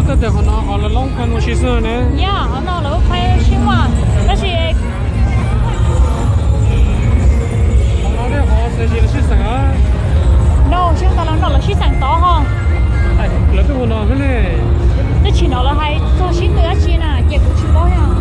Koj tias qhov no qhov lawv loob phaj mus si xwb ne? Yog, qhov no lawv phaj mus si mas, tab sis qhov no tej qhov xwm tsis lawv sib xeem os. No, sib xeem tod los no lawv sib xeem tod ho. Lawv twb ua no xwb ne. Twb tsis no lawv hais txog sib tw dab tsi na ces kuv tsis paub yog.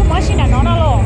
Koj muab si nram no no los.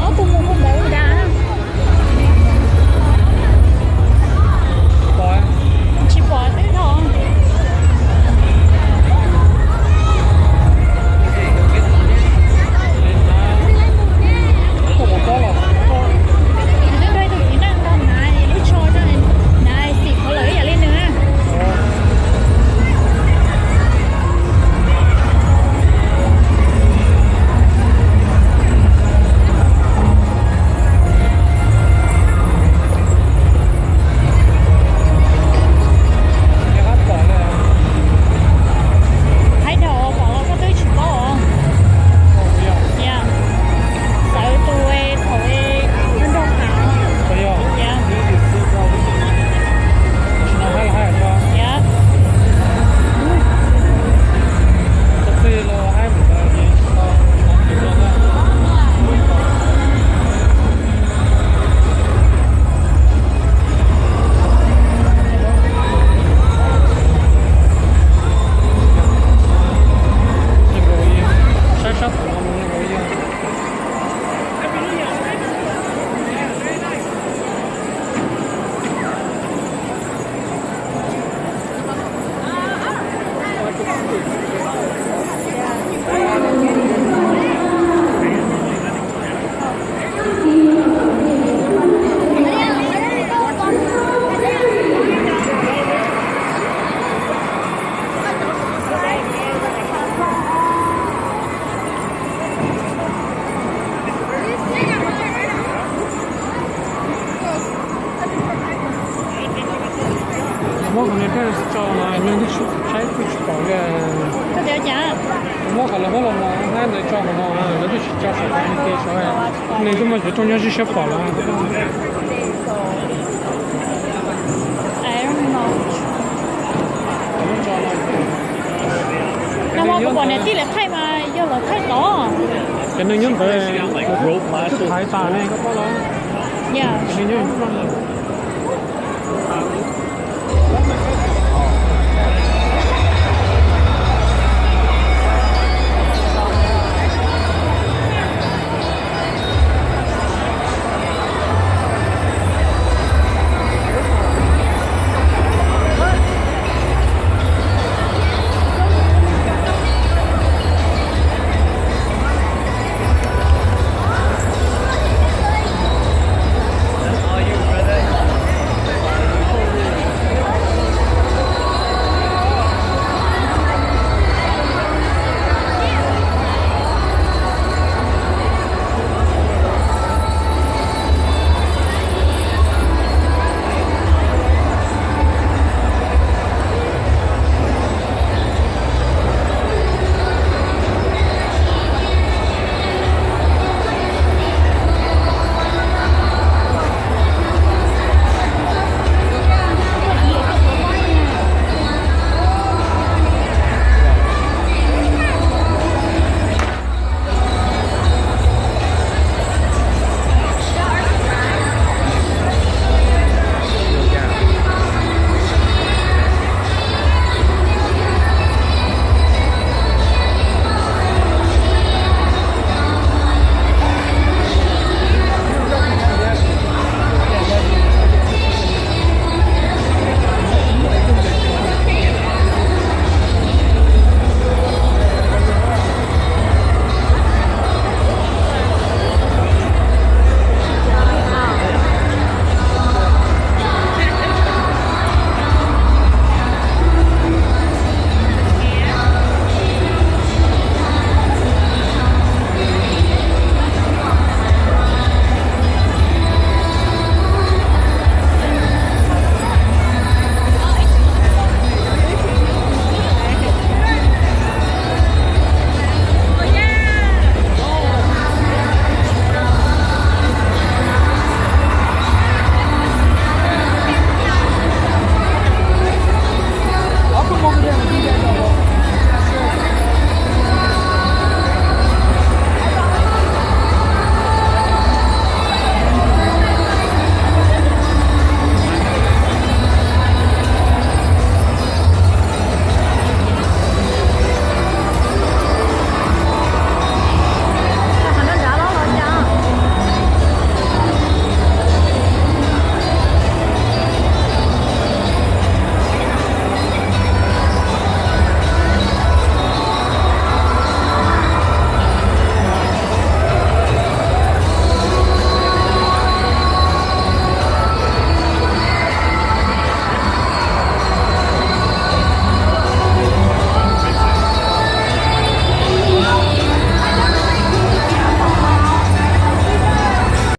Ob tug mus ntawd da. Tsis pom twb dhau. Twb nrog tus txiv neej nrog hnav lub tsho, hnav xim qhov lawm ib yam li nws na. Thaib dhau pom los koj twb tsis paub os. Txawv tus thaum nrog nrog hnav. Saib sab tom no mus no yog. Muab qhov no thiaj tso los nws twb tsis, saib twb tsis pom li. Koj tias cas? Muab qhov lawv muab los mus hab ntawd tso qhov no, lawv twb tsis tso saum qhov no, saum neeg twb muaj cov rooj nyob sib siab pom los. No mas kuv pom niam tij lawv thaij mas yog lawv thaij tod. Cov neeg nyob ntawd twb thaiv tas ne, koj paub los? Yog. Neeg nyob